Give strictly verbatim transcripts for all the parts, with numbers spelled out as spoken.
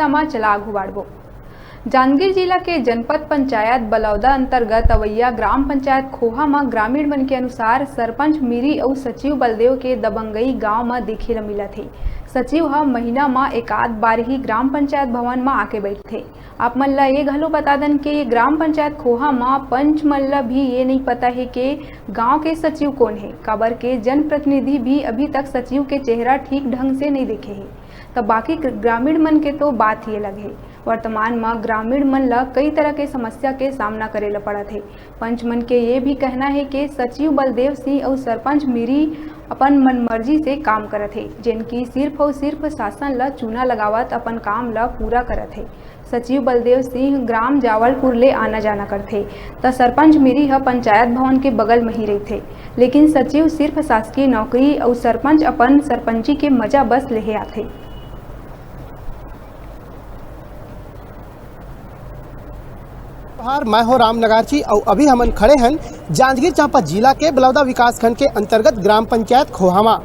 म चला आगू बाढ़बो। जांजगीर जिला के जनपद पंचायत बलौदा अंतर्गत अवैया ग्राम पंचायत खोहा म ग्रामीण मन के अनुसार सरपंच मिरी अउ सचिव बलदेव के दबंगई गांव म देखे ल मिलत हे। सचिव ह महीना म एकाध बार ही ग्राम पंचायत भवन म आके बैठथे। आप मन ल ये घलो बता दन के ग्राम पंचायत खोहा म पंच मन ल भी ये नइ पता हे के गांव के सचिव कोन हे, काबर के जनप्रतिनिधि भी अभी तक सचिव के चेहरा ठीक ढंग से नइ देखे हे। त बाकी ग्रामीण मन के तो बात ही अलग हे। वर्तमान म ग्रामीण मन ल कई तरह के समस्या के सामना करे ल पड़त हे। पंच मन के ये भी कहना हे के सचिव बलदेव सिंह अउ सरपंच मिरी अपन मनमर्जी से काम करत हे, जेन कि सिर्फ अउ सिर्फ शासन ल चूना लगावत अपन काम ल पूरा करत हे। सचिव बलदेव सिंह ग्राम जावलपुर ले आना जाना करथे, त सरपंच मिरी ह पंचायत भवन के बगल म ही रहिथे, लेकिन सचिव सिर्फ शासकीय नौकरी अउ सरपंच अपन सरपंची के मजा बस लेहे आथे। जोहार, मैं हो राम नगारची अउ अभी हमन खड़े हन जांजगीर चांपा जिला के बलौदा विकासखंड के अंतर्गत ग्राम पंचायत खोहा म,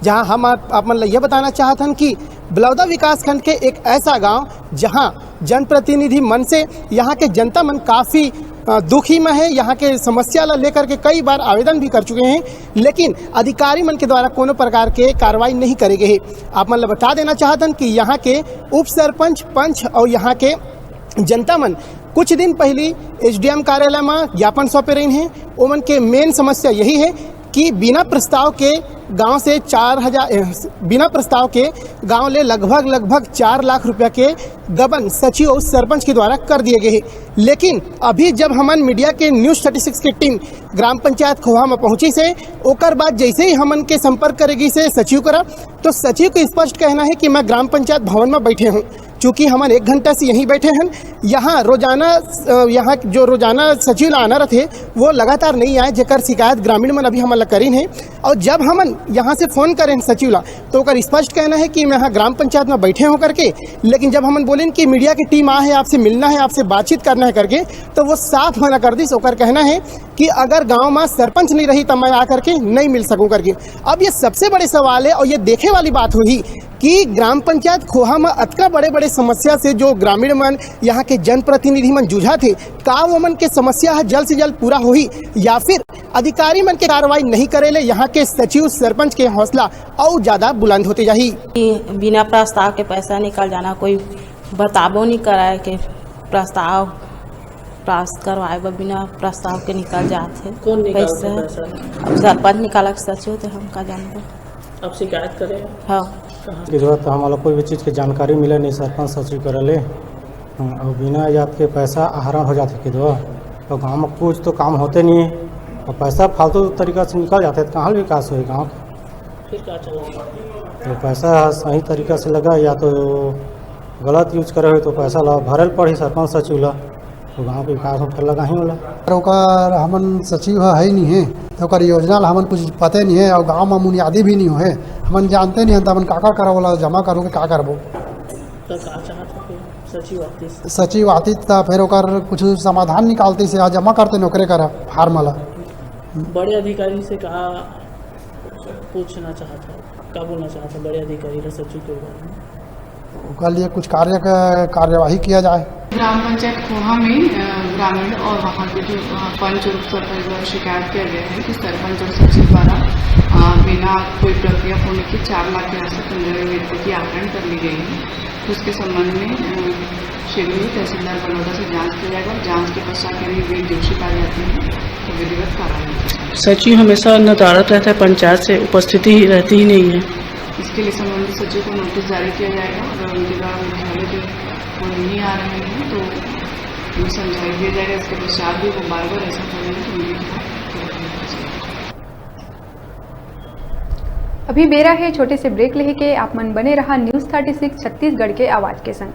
जहां हम आप, आप मन ल ये बताना चाहत हन कि बलौदा विकासखंड के एक ऐसा गांव, जहां जनप्रतिनिधि मन से यहां के जनता मन काफी, अ, दुखी में है। यहां के समस्या ला लेकर के कई बार आवेदन भी कर चुके हैं, लेकिन अधिकारी मन के द्वारा कोनो प्रकार के कार्रवाई नहीं करे गए हे। आप मन ल बता देना चाहत हन कि यहां के उप सरपंच, पंच अउ यहां के जनता मन कुछ दिन पहली एसडीएम कार्यालय म ज्ञापन सौंपे रहिन हे। ओमन के मेन समस्या यही हे कि बिना प्रस्ताव के गांव से चार हजार, ए, बिना प्रस्ताव के गांव ले लगभग, लगभग चार लाख रुपया के गबन सचिव अउ सरपंच के द्वारा कर दिए गए हे। लेकिन अभी जब हमन मीडिया के न्यूज़ थर्टी सिक्स के टीम ग्राम पंचायत खोहा म पहुंचिस हे, ओकर बाद जैसे ही हमन के संपर्क करे गिस हे सचिव करा, तो सचिव के स्पष्ट कहना हे कि मैं ग्राम पंचायत भवन म बैठे हूं। चूंकि हमन एक घंटा से यहीं बैठे हन, यहां रोजाना, अ, यहां जो रोजाना सचिव ला आना रथे, वो लगातार नहीं आए, जेकर शिकायत ग्रामीण मन अभी हमन ला करिन हे। अउ जब हमन यहां से फोन करेन सचिव ला, तो ओकर स्पष्ट कहना हे कि मैं यहां ग्राम पंचायत म बैठे हूं करके। लेकिन जब हमन बोलेन कि मीडिया के टीम आ हे, आपसे मिलना हे, आपसे बातचीत करना हे करके, तो वो साफ मना कर दिस। ओकर कहना हे कि अगर गांव म सरपंच नहीं रही, तब मैं आ करके नहीं मिल सकूं करके। अब ये सबसे बड़े सवाल हे अउ ये देखे वाली बात होही कि ग्राम पंचायत खोहा म अतना बड़े-बड़े समस्या से जो ग्रामीण मन, यहां के जनप्रतिनिधि मन जूझत हे, का वो मन के समस्या ह जल्द से जल्द पूरा होही या फिर अधिकारी मन के कार्रवाई नहीं करे ले यहां के सचिव, सरपंच के हौसला अउ ज्यादा बुलंद होते जाही। बिना प्रस्ताव के पैसा निकल जाना, कोई बताबो नहीं कराए के प्रस्ताव पास करवाए बर बिना प्रस्ताव के निकल जात हे। कौन निकालथे पैसा? पैसा? अब सरपंच निकालक सचिव, तो हम का जानबो। अब शिकायत करे? हाँ। कहाँ? कि जरूरत हमला कोई भी चीज के जानकारी मिले नहीं सरपंच सचिव करा ले। हाँ, अउ बिना याद के पैसा आहरण हो जाथे कि दो, तो गाँव में कुछ तो काम होते नहीं है, अउ पैसा फालतू तरीका से निकल जाथे, तो कहाँ विकास होही गाँव के? फिर का चला? तो पैसा सही तरीका से लगा या तो गलत यूज करे हो, तो पैसा ला भरल पड़ी सरपंच सचिव ला, तो गाँव के विकास में फेर लगा ही होला। पर ओकर हमन सचिव ह, है नहीं है, तो ओकर योजना ला हमन कुछ पते नहीं है, अउ गाँव में बुनियादी भी नहीं है, हमन जानते नहीं है, तो हमन काकर करा, ओला जमा करो के का करबो? तो का चाहत हो फिर सचिव आतिस? सचिव आतिस त फिर ओकर कुछ समाधान निकालतिस या जमा करते ओकरे करा फार्म ला। बड़े अधिकारी से का पूछना चाहत हो, का बोलना चाहत हो बड़े अधिकारी ला सचिव के बारे में? ओकर लिए कुछ कार्य का कार्यवाही किया जाए। ग्राम पंचायत खोहा में, अ, ग्रामीण और वहाँ के जो, अ, पंच और सरपंच द्वारा शिकायत किया गया है कि सरपंच और सचिव द्वारा, अ, बिना कोई प्रक्रिया पूर्ण की चार लाख के आसपास पंद्रह व्यक्ति की आहरण कर ली गई है। उसके संबंध में, अ, शीघ्र ही तहसीलदार बलौदा से जांच किया जाएगा और जांच के पश्चात यदि वे दोषी पाए जाते हैं, तो विधिवत कार्रवाई की जाएगी। सचिव हमेशा नदारद रहता है, पंचायत से उपस्थिति ही रहती ही नहीं है। इसके लिए संबंधित सचिव को नोटिस जारी किया जाएगा। अगर उनके द्वारा मुख्यालय पे वो नहीं आ रहे हैं, तो उन्हें समझाई दिया जाएगा। इसके पश्चात भी वो बार बार ऐसा करेंगे, तो उनके खिलाफ कार्रवाई की जाएगी। अभी बेरा हे छोटे से ब्रेक लेहे के। आप मन बने रहा न्यूज़ थर्टी सिक्स छत्तीसगढ़ के आवाज के संग।